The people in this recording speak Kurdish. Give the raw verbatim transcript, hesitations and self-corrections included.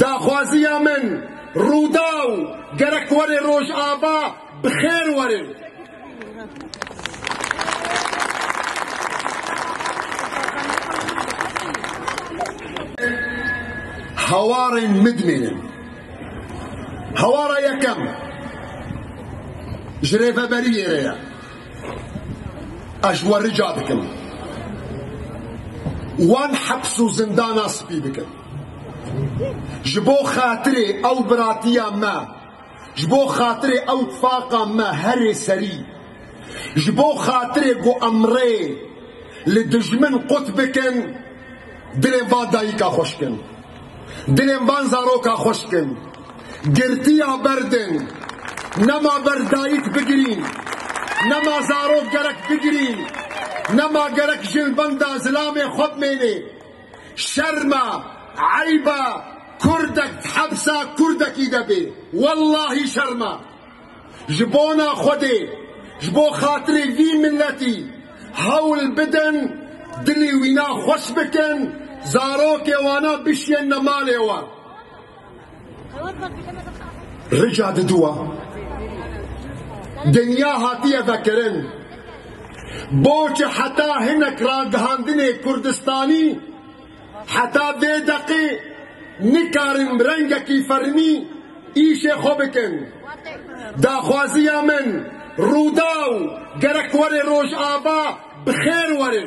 Daxwaziya min, Rûdaw gerek were Rojava, bi xêr were. Hewarên min dimênin. Hewara yekem ji rêveberiyê re ye. Ez ji we rica dikim. Wan heps û zindana spî bikin. Ji bo xatirê ew biratiya me, ji bo xatirê ew tifaqa me herê serî, ji bo xatirê ku em rê li dijmin qut bikin, dilê van dayika xweş kin. Dilên van zaroka xweş kin. Girtiya berdin. Nema ber dayik bigirîn. Nema zarok gerek bigirîn. Nema gerek jin benda zilamê xwe bimênê. Şerm e, eyb e, kurdek di hepsa kurdekî de bê. Wellahî şerm e. Ji bona Xwedê, ji bo xatirê vî miletî hewl bidin, dilê wîna xweş bikin, zarokê wana bişiyêne malê wan. Rica diduwa. Dinya hatiye vekirin. Boçi heta hinek ragihandinê Kurdistanî Heta vê deqê nikarin rengekî fermî îşê xwe bikin. Daxwaziya min, Rûdaw gerek were Rojava, bi xêr were.